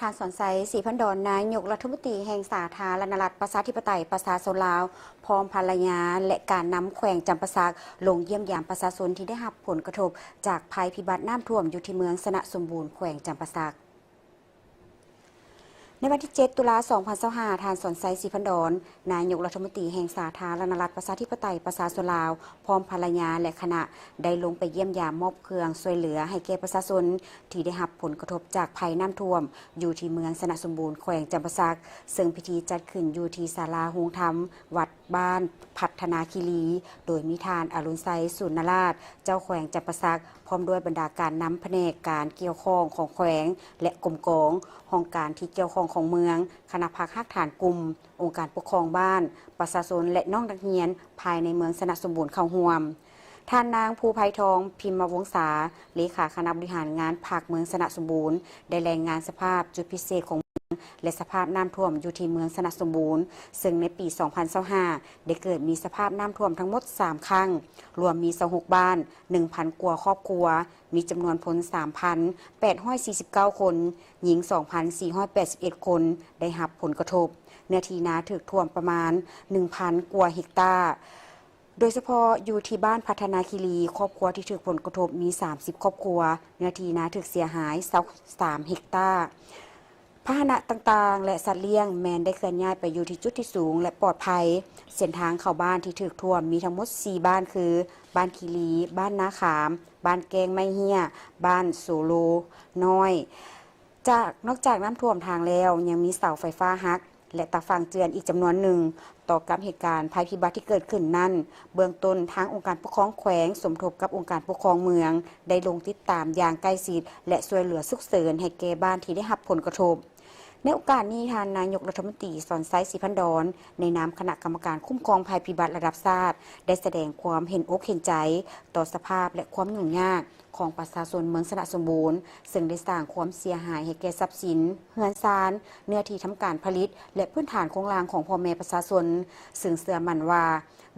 ທ່ານ ສອນໄຊ ສີພັນດອນ ນາຍົກລັດຖະມົນຕີແຫ່ງສາທາລະນະລັດ ປະຊາທິປະໄຕ ປະຊາຊົນລາວ ພ້ອມພັນລະຍາ ແລະ ການນຳແຂວງຈຳປາສັກ ລົງຢ້ຽມຢາມປະຊາຊົນທີ່ໄດ້ຮັບຜົນກະທົບຈາກໄພພິບັດນ້ຳຖ້ວມ ຢູ່ທີ່ເມືອງຊະນະສົມບູນ ແຂວງຈຳປາສັກ. ໃນວັນທີເຈັດ ຕຸລາ ສອງພັນຊາວຫ້າ ທ່ານ ສອນໄຊ ສີພັນດອນ ນາຍົກລັດຖະມົນຕີແຫ່ງສາທາລະນະລັດ ປະຊາທິປະໄຕ ປະຊາຊົນລາວ ພ້ອມພັນລະຍາ ແລະ ຄະນະ ໄດ້ລົງໄປຢ້ຽມຢາມມອບເຄື່ອງຊ່ວຍເຫຼືອໃຫ້ແກ່ປະຊາຊົນທີ່ໄດ້ຮັບຜົນກະທົບຈາກໄພນ້ຳຖ້ວມ ຢູ່ທີ່ເມືອງຊະນະສົມບູນ ແຂວງຈຳປາສັກ, ເຊິ່ງພິທີຈັດຂຶ້ນຢູ່ທີ່ສາລາໂຮງທຳວັດບ້ານພັດທະນາຄີລີ, ໂດຍມີທ່ານ ອະລຸນໄຊ ສູນນະລາດ ເຈົ້າແຂວງຈຳປາສັກ, ພ້ອມດ້ວຍບັນດາການນຳພະແນກການກ່ຽວຂ້ອງຂອງແຂວງ ແລະ ກົມກອງ, ຫ້ອງການທີ່ກ່ຽວຂ້ອງຂອງເມືອງ, ຄະນະພັກຮາກຖານກຸ່ມ, ອົງການປົກຄອງບ້ານ, ປະຊາຊົນ ແລະ ນ້ອງນັກຮຽນພາຍໃນເມືອງຊະນະສົມບູນເຂົ້າຮ່ວມ. ທ່ານນາງ ພູໄພທອງ ພິມມະວົງສາ ເລຂາຄະນະບໍລິຫານງານພັກເມືອງຊະນະສົມບູນ ໄດ້ລາຍງານສະພາບຈຸດພິເສດຂອງເມືອງ ແລະ ສະພາບນ້ຳຖ້ວມຢູ່ທີ່ເມືອງຊະນະສົມບູນ, ເຊິ່ງໃນປີສອງພັນຊາວຫ້າ ໄດ້ເກີດມີສະພາບນ້ຳຖ້ວມທັງໝົດສາມຄັ້ງ, ລວມມີຊາວຫົກບ້ານ, ໜຶ່ງພັນກວ່າຄອບຄົວ, ມີຈຳນວນຄົນສາມພັນແປດຮ້ອຍສີ່ສິບເກົ້າຄົນ, ຍິງສອງພັນສີ່ຮ້ອຍແປດສິບເອັດຄົນ ໄດ້ຮັບຜົນກະທົບ. ເນື້ອທີ່ນາຖືກຖ້ວມປະມານໜຶ່ງພັນກວ່າເຮັກຕາ. ໂດຍສະເພາະຢູ່ທີ່ບ້ານພັດທະນາຄີລີ, ຄອບຄົວທີ່ຖືກຜົນກະທົບມີສາມສິບຄອບຄົວ, ເນື້ອທີ່ນາຖືກເສຍຫາຍຊາວສາມເຮັກຕາ. ພາຫະນະຕ່າງໆ ແລະ ສັດລ້ຽງແມ່ນໄດ້ເຄື່ອນຍ້າຍໄປຢູ່ທີ່ຈຸດທີ່ສູງ ແລະ ປອດໄພ. ເສັ້ນທາງເຂົ້າບ້ານທີ່ຖືກຖ້ວມມີທັງໝົດສີ່ບ້ານ ຄື ບ້ານຄີລີ, ບ້ານນາຂາມ, ບ້ານແກ້ງໄມ້ເຮ້ຍ, ບ້ານໂສໂລນ້ອຍ. ຈາກ, ນອກຈາກນ້ຳຖ້ວມທາງແລ້ວ, ຍັງມີເສົາໄຟຟ້າຫັກ ແລະ ຕາຝັ່ງເຈື່ອນອີກຈຳນວນໜຶ່ງ. ຕໍ່ກັບເຫດການໄພພິບັດທີ່ເກີດຂຶ້ນນັ້ນ, ເບື້ອງຕົ້ນທາງອົງການປົກຄອງແຂວງ ສົມທົບກັບອົງການປົກຄອງເມືອງ ໄດ້ລົງຕິດຕາມຢ່າງໃກ້ຊິດ ແລະ ຊ່ວຍເຫຼືອສຸກເສີນໃຫ້ແກ່ບ້ານທີ່ໄດ້ຮັບຜົນກະທົບ. ໃນໂອກາດນີ້, ທ່ານນາຍົກລັດຖະມົນຕີ ສອນໄຊ ສີພັນດອນ ໃນນາມຄະນະກຳມະການຄຸ້ມຄອງໄພພິບັດລະດັບຊາດ ໄດ້ສະແດງຄວາມເຫັນອົກເຫັນໃຈຕໍ່ສະພາບ ແລະ ຄວາມຫຍຸ້ງຍາກ ຂອງປະຊາຊົນເມືອງຊະນະສົມບູນ, ເຊິ່ງໄດ້ສ້າງຄວາມເສຍຫາຍໃຫ້ແກ່ຊັບສິນ, ເຮືອນຊານ, ເນື້ອທີ່ທຳການຜະລິດ ແລະ ພື້ນຖານໂຄງລ່າງຂອງພໍ່ແມ່ປະຊາຊົນ, ເຊິ່ງເຊື່ອໝັ້ນວ່າ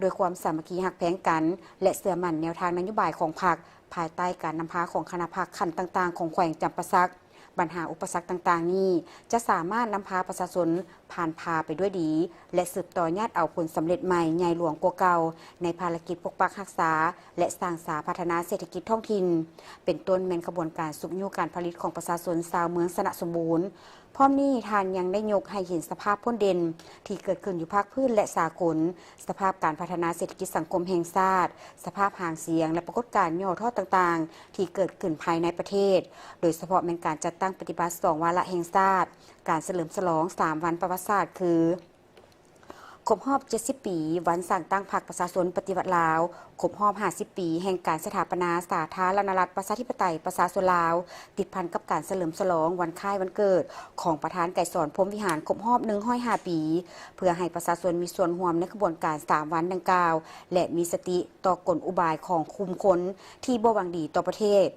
ດ້ວຍຄວາມສາມັກຄີຮັກແພງກັນ ແລະ ເຊື່ອໝັ້ນແນວທາງນະໂຍບາຍຂອງພັກ, ພາຍໃຕ້ການນຳພາຂອງຄະນະພັກຂັ້ນຕ່າງໆຂອງແຂວງຈຳປາສັກ, ບັນຫາອຸປະສັກຕ່າງໆນີ້ ຈະສາມາດນຳພາປະຊາຊົນ ຜ່ານຜ່າໄປດ້ວຍດີ ແລະ ສືບຕໍ່ຍາດເອົາຜົນສຳເລັດໃໝ່ໃຫຍ່ຫຼວງກວ່າເກົ່າ ໃນພາລະກິດປົກປັກຮັກສາ ແລະ ສ້າງສາພັດທະນາເສດຖະກິດທ້ອງຖິ່ນ, ເປັນຕົ້ນແມ່ນຂະບວນການຊຸກຍູ້ການຜະລິດຂອງປະຊາຊົນຊາວເມືອງຊະນະສົມບູນ. ພ້ອມນີ້, ທ່ານຍັງໄດ້ຍົກໃຫ້ເຫັນສະພາບພົ້ນເດັ່ນທີ່ເກີດຂຶ້ນຢູ່ພາກພື້ນ ແລະ ສາກົນ, ສະພາບການພັດທະນາເສດຖະກິດສັງຄົມແຫ່ງຊາດ, ສະພາບຫາງສຽງ ແລະ ປາກົດການຫຍໍ້ທໍ້ຕ່າງໆ ທີ່ເກີດຂຶ້ນພາຍໃນປະເທດ, ໂດຍສະເພາະແມ່ນການຈັດຕັ້ງປະຕິບັດສອງວາລະແຫ່ງຊາດ, ການສະເຫຼີມສະຫຼອງສາມວັນປະຫວັດສາດ ຄື ຄົບຮອບເຈັດສິບປີ ວັນສ້າງຕັ້ງພັກປະຊາຊົນປະຕິວັດລາວ, ຄົບຮອບຫ້າສິບປີ ແຫ່ງການສະຖາປະນາສາທາລະນະລັດ ປະຊາທິປະໄຕ ປະຊາຊົນລາວ, ຕິດພັນກັບການສະເຫຼີມສະຫຼອງວັນຄ້າຍວັນເກີດຂອງປະທານໄກສອນ ພົມວິຫານ ຄົບຮອບໜຶ່ງຮ້ອຍຫ້າປີ, ເພື່ອໃຫ້ປະຊາຊົນມີສ່ວນຮ່ວມໃນຂະບວນການສາມວັນດັ່ງກ່າວ ແລະ ມີສະຕິຕໍ່ກົນອຸບາຍຂອງກຸ່ມຄົນທີ່ບໍ່ຫວັງດີຕໍ່ປະເທດ.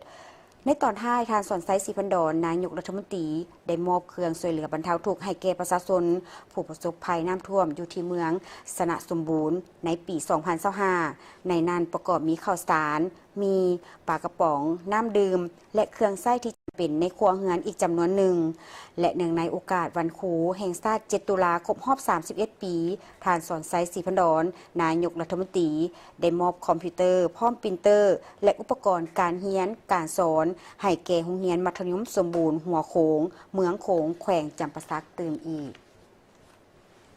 ໃນຕອນທ້າຍ, ທ່ານ ສອນໄຊ ສີພັນດອນ ນາຍົກລັດຖະມົນຕີ ໄດ້ມອບເຄື່ອງຊ່ວຍເຫຼືອບັນເທົາທຸກໃຫ້ແກ່ປະຊາຊົນຜູ້ປະສົບໄພນ້ຳຖ້ວມຢູ່ທີ່ເມືອງຊະນະສົມບູນໃນປີສອງພັນຊາວຫ້າ, ໃນນັ້ນປະກອບມີເຂົ້າສານ, ໝີ່, ປາກະປ໋ອງ, ນ້ຳດື່ມ ແລະ ເຄື່ອງໃຊ້ທີ່ຈຳເປັນໃນຄົວເຮືອນອີກຈຳນວນໜຶ່ງ. ແລະ ເນື່ອງໃນໂອກາດວັນຄູແຫ່ງຊາດເຈັດຕຸລາ ຄົບຮອບສາມສິບເອັດປີ, ທ່ານ ສອນໄຊ ສີພັນດອນ ນາຍົກລັດຖະມົນຕີ ໄດ້ມອບຄອມພິວເຕີ ພ້ອມປຣິນເຕີ ແລະ ອຸປະກອນການຮຽນການສອນ ໃຫ້ແກ່ໂຮງຮຽນມັດທະຍົມສົມບູນຫົວໂຂງ ເມືອງໂຂງ ແຂວງຈຳປາສັກຕື່ມອີກ.